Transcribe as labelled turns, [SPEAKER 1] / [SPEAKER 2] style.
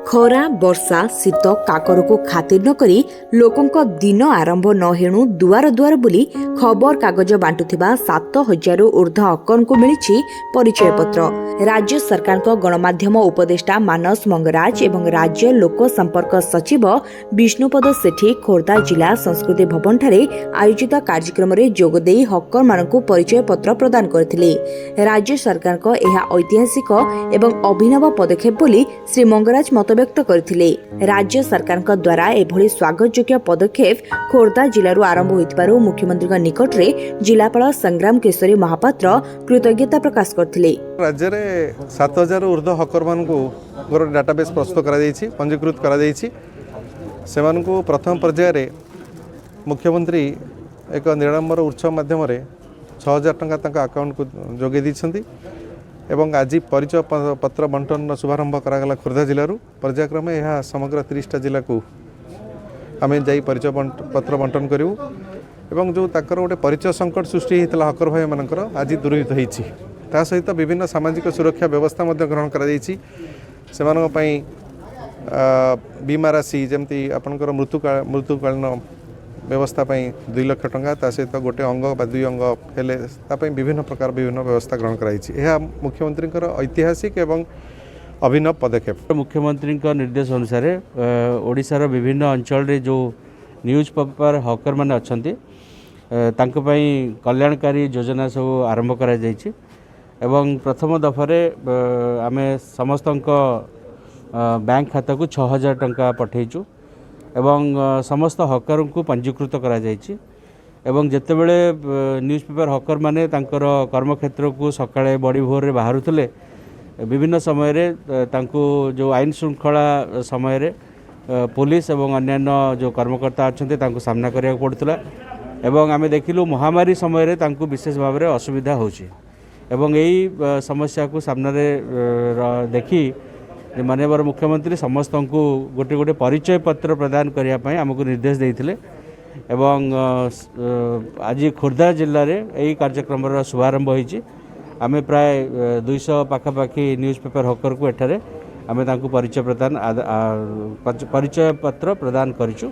[SPEAKER 1] ଖରା, ବର୍ଷା, ଶୀତ, କାକରକୁ ଖାତିର ନ କରି ଲୋକଙ୍କ ଦିନ ଆରମ୍ଭ ନ ହେଣୁ ଦୁଆର ଦୁଆର ବୁଲି ଖବରକାଗଜ ବାଣ୍ଟୁଥିବା 7000ରୁ ଉର୍ଦ୍ଧ୍ୱ ହକରଙ୍କୁ ମିଳିଛି ପରିଚୟପତ୍ର। ରାଜ୍ୟ ସରକାରଙ୍କ ଗଣମାଧ୍ୟମ ଉପଦେଷ୍ଟା ମାନସ ମଙ୍ଗରାଜ ଏବଂ ରାଜ୍ୟ ଲୋକ ସମ୍ପର୍କ ସଚିବ ବିଷ୍ଣୁପଦ ସେଠୀ ଖୋର୍ଦ୍ଧା ଜିଲ୍ଲା ସଂସ୍କୃତି ଭବନଠାରେ ଆୟୋଜିତ କାର୍ଯ୍ୟକ୍ରମରେ ଯୋଗଦେଇ ହକରମାନଙ୍କୁ ପରିଚୟପତ୍ର ପ୍ରଦାନ କରିଥିଲେ। ରାଜ୍ୟ ସରକାରଙ୍କ ଏହା ଐତିହାସିକ ଏବଂ ଅଭିନବ ପଦକ୍ଷେପ ବୋଲି ଶ୍ରୀ ମଙ୍ଗରାଜ ମତବ୍ୟକ୍ତ କରିଥିଲେ। ରାଜ୍ୟ ସରକାରଙ୍କ ଦ୍ୱାରା ଏଭଳି ସ୍ୱାଗତଯୋଗ୍ୟ ପଦକ୍ଷେପ ଖୋର୍ଦ୍ଧା ଜିଲ୍ଲାରୁ ଆରମ୍ଭ ହୋଇଥିବାରୁ ମୁଖ୍ୟମନ୍ତ୍ରୀଙ୍କ ନିକଟରେ ଜିଲ୍ଲାପାଳ ସଂଗ୍ରାମ କେଶରୀ ମହାପାତ୍ର କୃତଜ୍ଞତା ପ୍ରକାଶ କରିଥିଲେ।
[SPEAKER 2] ରାଜ୍ୟରେ 7000 ଉର୍ଦ୍ଧ୍ୱ ହକରମାନଙ୍କୁ ଗୋଟେ ଡାଟାବେସ୍ ପ୍ରସ୍ତୁତ କରାଯାଇଛି, ପଞ୍ଜୀକୃତ କରାଯାଇଛି। ସେମାନଙ୍କୁ ପ୍ରଥମ ପର୍ଯ୍ୟାୟରେ ମୁଖ୍ୟମନ୍ତ୍ରୀ ଏକ ନିରାଡ଼ମ୍ବର ଉତ୍ସବ ମାଧ୍ୟମରେ 6000 ଟଙ୍କା ତାଙ୍କ ଆକାଉଣ୍ଟକୁ ଯୋଗାଇ ଦେଇଛନ୍ତି ଏବଂ ଆଜି ପରିଚୟ ପତ୍ର ବଣ୍ଟନର ଶୁଭାରମ୍ଭ କରାଗଲା ଖୋର୍ଦ୍ଧା ଜିଲ୍ଲାରୁ। ପର୍ଯ୍ୟାୟକ୍ରମେ ଏହା ସମଗ୍ର 30ଟା ଜିଲ୍ଲାକୁ ଆମେ ଯାଇ ପରିଚୟ ପତ୍ର ବଣ୍ଟନ କରିବୁ ଏବଂ ଯେଉଁ ତାଙ୍କର ଗୋଟେ ପରିଚୟ ସଙ୍କଟ ସୃଷ୍ଟି ହୋଇଥିଲା ହକର ଭାଇମାନଙ୍କର, ଆଜି ଦୂରୀଭୂତ ହୋଇଛି। ତା ସହିତ ବିଭିନ୍ନ ସାମାଜିକ ସୁରକ୍ଷା ବ୍ୟବସ୍ଥା ମଧ୍ୟ ଗ୍ରହଣ କରାଯାଇଛି। ସେମାନଙ୍କ ପାଇଁ ବୀମା ରାଶି, ଯେମିତି ଆପଣଙ୍କର ମୃତ୍ୟୁକାଳୀନ ବ୍ୟବସ୍ଥା ପାଇଁ 2 ଲକ୍ଷ ଟଙ୍କା, ତା ସହିତ ଗୋଟେ ଅଙ୍ଗ ବା ଦୁଇ ଅଙ୍ଗ ହେଲେ ତା ପାଇଁ ବିଭିନ୍ନ ପ୍ରକାର ବିଭିନ୍ନ ବ୍ୟବସ୍ଥା ଗ୍ରହଣ କରାଯାଇଛି। ଏହା ମୁଖ୍ୟମନ୍ତ୍ରୀଙ୍କର ଐତିହାସିକ ଏବଂ ଅଭିନବ ପଦକ୍ଷେପ।
[SPEAKER 3] ମୁଖ୍ୟମନ୍ତ୍ରୀଙ୍କ ନିର୍ଦ୍ଦେଶ ଅନୁସାରେ ଓଡ଼ିଶାର ବିଭିନ୍ନ ଅଞ୍ଚଳରେ ଯେଉଁ ନ୍ୟୁଜ୍ ପେପର ହକରମାନେ ଅଛନ୍ତି, ତାଙ୍କ ପାଇଁ କଲ୍ୟାଣକାରୀ ଯୋଜନା ସବୁ ଆରମ୍ଭ କରାଯାଇଛି ଏବଂ ପ୍ରଥମ ଦଫାରେ ଆମେ ସମସ୍ତଙ୍କ ବ୍ୟାଙ୍କ ଖାତାକୁ 6000 ଟଙ୍କା ପଠାଇଛୁ ଏବଂ ସମସ୍ତ ହକରଙ୍କୁ ପଞ୍ଜୀକୃତ କରାଯାଇଛି। ଏବଂ ଯେତେବେଳେ ନ୍ୟୁଜ୍ ପେପର ହକରମାନେ ତାଙ୍କର କର୍ମକ୍ଷେତ୍ରକୁ ସକାଳେ ବଡ଼ି ଭୋରରେ ବାହାରୁଥିଲେ, ବିଭିନ୍ନ ସମୟରେ ତାଙ୍କୁ ଯେଉଁ ଆଇନ ଶୃଙ୍ଖଳା ସମୟରେ ପୋଲିସ ଏବଂ ଅନ୍ୟାନ୍ୟ ଯେଉଁ କର୍ମକର୍ତ୍ତା ଅଛନ୍ତି, ତାଙ୍କୁ ସାମ୍ନା କରିବାକୁ ପଡ଼ୁଥିଲା ଏବଂ ଆମେ ଦେଖିଲୁ ମହାମାରୀ ସମୟରେ ତାଙ୍କୁ ବିଶେଷ ଭାବରେ ଅସୁବିଧା ହେଉଛି। ଏବଂ ଏଇ ସମସ୍ୟାକୁ ସାମ୍ନାରେ ଦେଖି ଯେ ମାନ୍ୟବର ମୁଖ୍ୟମନ୍ତ୍ରୀ ସମସ୍ତଙ୍କୁ ଗୋଟେ ଗୋଟେ ପରିଚୟ ପତ୍ର ପ୍ରଦାନ କରିବା ପାଇଁ ଆମକୁ ନିର୍ଦ୍ଦେଶ ଦେଇଥିଲେ ଏବଂ ଆଜି ଖୋର୍ଦ୍ଧା ଜିଲ୍ଲାରେ ଏହି କାର୍ଯ୍ୟକ୍ରମର ଶୁଭାରମ୍ଭ ହୋଇଛି। ଆମେ ପ୍ରାୟ 200 ପାଖାପାଖି ନ୍ୟୁଜ୍ ପେପର ହକରକୁ ଏଠାରେ ଆମେ ତାଙ୍କୁ ପରିଚୟ ପତ୍ର ପ୍ରଦାନ କରିଛୁ।